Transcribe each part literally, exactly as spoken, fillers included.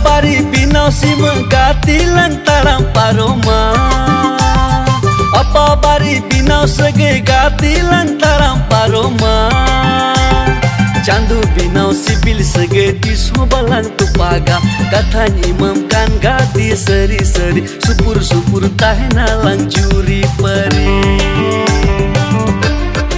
ᱵᱟᱨᱤ ᱵᱮᱱᱟᱣ ᱥᱤᱢᱟᱹ ᱜᱟᱛᱮ ᱞᱟᱝ ᱛᱟᱲᱟᱢ ᱯᱟᱨᱚᱢᱟ᱾ ᱟᱯᱟ ᱵᱟᱨᱤ ᱵᱮᱱᱟᱣ ᱥᱟᱹᱜᱟᱹᱭ ᱜᱟᱛᱮ ᱞᱟᱝ ᱛᱟᱲᱟᱢ ᱯᱟᱨᱚᱢᱟ᱾ ᱪᱟᱸᱫᱚ ᱵᱮᱱᱟᱣ ᱥᱤᱵᱤᱞ ᱥᱟᱹᱜᱟᱹᱭ ᱛᱤᱥ ᱦᱚᱸ ᱵᱟᱞᱟᱝ ᱛᱚᱯᱟᱜᱟ᱾ ᱠᱟᱛᱷᱟᱧ ᱮᱢᱟᱢ ᱠᱟᱱ ᱜᱟᱛᱮ ᱥᱟᱹᱨᱤ ᱥᱟᱹᱨᱤ, ᱥᱩᱯᱩᱨ ᱥᱩᱯᱩᱨ ᱛᱟᱦᱮᱱᱟ ᱞᱟᱝ ᱡᱩᱨᱤ ᱯᱟᱹᱨᱤ᱾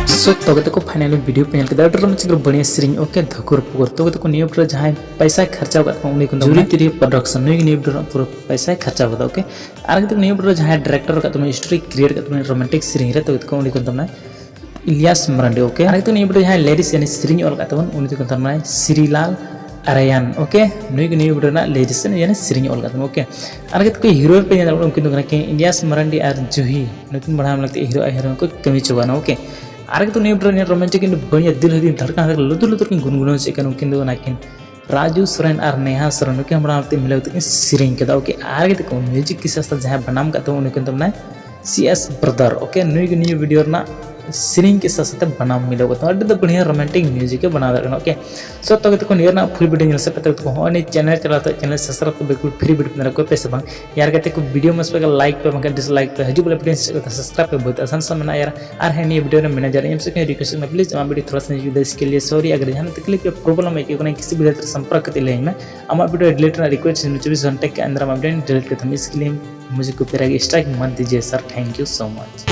ᱥᱚᱛ ᱛᱚᱵᱮ ᱛᱟᱠᱚ finally video ᱯᱮ ᱧᱮᱞ ᱠᱮᱫᱟ, ᱟᱹᱰᱤ ᱨᱚᱢᱚᱡᱽ ᱜᱮ ᱵᱟᱹᱲᱤᱭᱟᱹ ᱥᱮᱨᱮᱧ, okay, ᱫᱷᱟᱹᱠᱩᱨ ᱯᱩᱠᱩᱨ᱾ ᱛᱚᱵᱮ ᱛᱟᱠᱚ ᱱᱤᱭᱟᱹ video ᱨᱮ ᱡᱟᱦᱟᱸᱭ ᱯᱟᱭᱥᱟᱭ ᱠᱷᱟᱨᱪᱟ ᱟᱠᱟᱫ ᱛᱟᱵᱚᱱ ᱩᱱᱤ ᱠᱚ ᱡᱩᱨᱤ ᱛᱤᱨᱭᱳ production, ᱱᱩᱭ ᱜᱮ ᱱᱤᱭᱟᱹ video ᱨᱮᱱᱟᱜ ᱯᱩᱨᱟᱹ ᱯᱟᱭᱥᱟᱭ ᱠᱷᱟᱨᱪᱟ ᱟᱠᱟᱫᱟ, okay᱾ ᱟᱨ ᱠᱤᱱᱛᱩ ᱱᱤᱭᱟᱹ video ᱨᱮ ᱡᱟᱦᱟᱸᱭ director ᱟᱠᱟᱫ ᱛᱟᱵᱚᱱᱟ, story create ᱟᱠᱟᱫ ᱛᱟᱵᱚᱱᱟ romantic ᱥᱮᱨᱮᱧ ᱨᱮ, ᱛᱚᱵᱮ ᱛᱟᱠᱚ ᱩᱱᱤ ᱠᱚ ᱢᱮᱛᱟᱢ ᱠᱟᱱᱟ ᱤᱞᱤᱭᱟᱥ ᱢᱟᱨᱟᱱᱰᱤ, okay᱾ ᱟᱨ ᱱᱤᱛᱚᱜ ᱱᱤᱭᱟᱹ video ᱡᱟᱦᱟᱸᱭ lyrics ᱭᱟᱱᱤ ᱥᱮᱨᱮᱧ ᱚᱞ ᱟᱠᱟᱫ ᱛᱟᱵᱚᱱ, ᱩᱱᱤ ᱫᱚᱠᱚ ᱢᱮᱛᱟᱭ ᱠᱟᱱᱟ ᱥᱨᱤᱞᱟᱞ ᱟᱨᱟᱭᱟᱱ, okay᱾ ᱱᱩᱭ ᱜᱮ ᱱᱤᱭᱟᱹ video ᱨᱮᱱᱟᱜ lyrics ᱭᱟᱱᱤ ᱥᱮᱨᱮᱧ ᱚᱞ ᱟᱠᱟᱫ ᱛᱟᱵᱚᱱ, okay᱾ ᱟᱨ ᱱᱤᱛᱚᱜ ᱠᱚ hero ᱯᱮ ᱧᱮᱞ ᱫᱟᱲᱮᱭᱟᱜ ᱠᱟᱱᱟ, ᱩᱱᱠᱤᱱ ᱫᱚ ᱠᱟᱱᱟ ᱠᱤᱱ ᱤᱞᱤᱭᱟᱥ ᱢᱟᱨᱟᱱᱰᱤ ᱟᱨ ᱡᱩᱦᱤ, ᱱᱩᱠᱤᱱ ᱵᱟᱲᱦᱟᱣ ᱞᱟᱹᱜᱤᱫ hero ᱟᱨ heroine ᱠᱚ ᱠᱟᱹᱢᱤ ᱦᱚᱪᱚ ᱠᱟᱱᱟ, okay᱾ ᱟᱨ ᱱᱤᱛᱚᱜ ᱱᱤᱭᱟᱹ video ᱨᱮ romantic ᱠᱤᱱ ᱵᱟᱹᱲᱤᱭᱟ ᱫᱤᱞ ᱦᱟᱹᱫᱤᱱ ᱫᱷᱟᱲᱠᱟᱱ ᱫᱷᱟᱲᱠᱟᱱ ᱞᱩᱛᱩᱨ ᱞᱩᱛᱩᱨ ᱠᱤᱱ ᱜᱩᱱᱜᱩᱱᱟᱹᱣ ᱪᱮᱫ ᱠᱟᱱᱟ, ᱩᱱᱠᱤᱱ ᱫᱚ ᱠᱟᱱᱟ ᱠᱤᱱ ᱨᱟᱡᱩ ᱥᱚᱨᱮᱱ ᱟᱨ ᱱᱮᱦᱟ ᱥᱚᱨᱮᱱ, ᱱᱩᱠᱤᱱ ᱵᱟᱱᱟᱨ ᱛᱮ ᱢᱤᱞᱟᱹᱣ ᱠᱟᱛᱮ ᱠᱤᱱ ᱥᱮᱨᱮᱧ ᱠᱮᱫᱟ, okay᱾ ᱟᱨ ᱠᱟᱛᱮ ᱠᱚ music ᱠᱮᱫᱟ, ᱥᱟᱶᱛᱮ ᱡᱟᱦᱟᱸᱭ ᱵᱟᱱᱟᱢ ᱠᱟᱜ ᱛᱟᱵᱚᱱ ᱩᱱᱤ ᱠᱚ ᱢᱮᱛᱟᱭ ᱠᱟᱱᱟ ᱥᱤ ᱮᱥ ᱵᱨᱟᱫᱟᱨ, okay᱾ ᱱᱩᱭ ᱜᱮ ᱱᱤᱭᱟᱹ video ᱨᱮᱱᱟᱜ ᱥᱮᱨᱮᱧ ᱠᱮᱫ ᱥᱟᱶ ᱥᱟᱶᱛᱮ ᱵᱟᱱᱟᱢ ᱢᱤᱞᱟᱹᱣ ᱠᱟᱛᱮ ᱟᱹᱰᱤ ᱫᱚ ᱵᱟᱹᱲᱤᱭᱟᱹ romantic music ᱮ ᱵᱮᱱᱟᱣ ᱫᱟᱲᱮᱭᱟᱜ ᱠᱟᱱᱟ, okay᱾ So ᱛᱚ ᱜᱟᱛᱮ ᱠᱚ, ᱱᱤᱭᱟᱹ ᱨᱮᱱᱟᱜ full video ᱧᱮᱞ ᱥᱮᱫ ᱯᱮ ᱛᱚ ᱦᱚᱸᱜᱼᱚᱭ ᱱᱤᱭᱟᱹ channel ᱪᱟᱞᱟᱣ ᱠᱟᱛᱮ channel subscribe ᱫᱚ ᱵᱤᱞᱠᱩᱞ free video ᱵᱮᱱᱟᱣ ᱠᱚ ᱯᱮ ᱥᱮ ᱵᱟᱝ? ᱭᱟᱨ ᱜᱟᱛᱮ ᱠᱚ, video ᱢᱚᱡᱽ ᱯᱮ ᱠᱷᱟᱱ like ᱯᱮ, ᱵᱟᱝᱠᱷᱟᱱ dislike ᱯᱮ, ᱦᱤᱡᱩᱜ ᱵᱚᱞᱮ video ᱥᱮᱫ ᱠᱟᱛᱮ subscribe ᱯᱮ, ᱵᱚᱦᱩᱛ ᱟᱥᱟᱱ ᱥᱟᱢᱟᱱᱟ ᱭᱟᱨ᱾ ᱟᱨ ᱦᱮᱸ, ᱱᱤᱭᱟᱹ video ᱨᱮ manager ᱤᱧ ᱥᱮ request ᱠᱟᱱᱟ, please ᱟᱢᱟᱜ video ᱛᱷᱚᱲᱟ ᱥᱟ ᱱᱤᱡᱩ ᱫᱮᱥ ᱠᱮ ᱞᱤᱭᱮ, sorry, ᱟᱜᱟᱨ ᱡᱟᱦᱟᱱᱟᱜ ᱛᱟᱠᱞᱤᱯ ᱭᱟ problem ᱟᱹᱭᱠᱟᱹᱣ ᱠᱟᱱᱟ, ᱠᱤᱥᱤ ᱵᱤᱫᱷᱟ ᱛᱮ ᱥᱚᱢᱯᱚᱨᱠ ᱠᱟᱛᱮ ᱞᱟᱹᱭ ᱢᱮ᱾ ᱟᱢᱟᱜ video delete ᱨᱮᱱᱟᱜ request ᱪᱚᱵᱵᱤᱥ ᱜᱷᱚᱱᱴᱟ ᱠᱮ ᱟᱱᱫᱟᱨ ᱟᱢᱟᱜ video delete ᱠᱟᱛᱟᱢ, ᱤᱥᱠᱮ ᱞᱤᱭᱮ ᱢᱩᱡᱷᱮ ᱠᱚᱯᱤᱨᱟᱭᱴ strike ᱢᱟᱛ ᱫᱤᱡᱤᱭᱮ sir, thank you so much।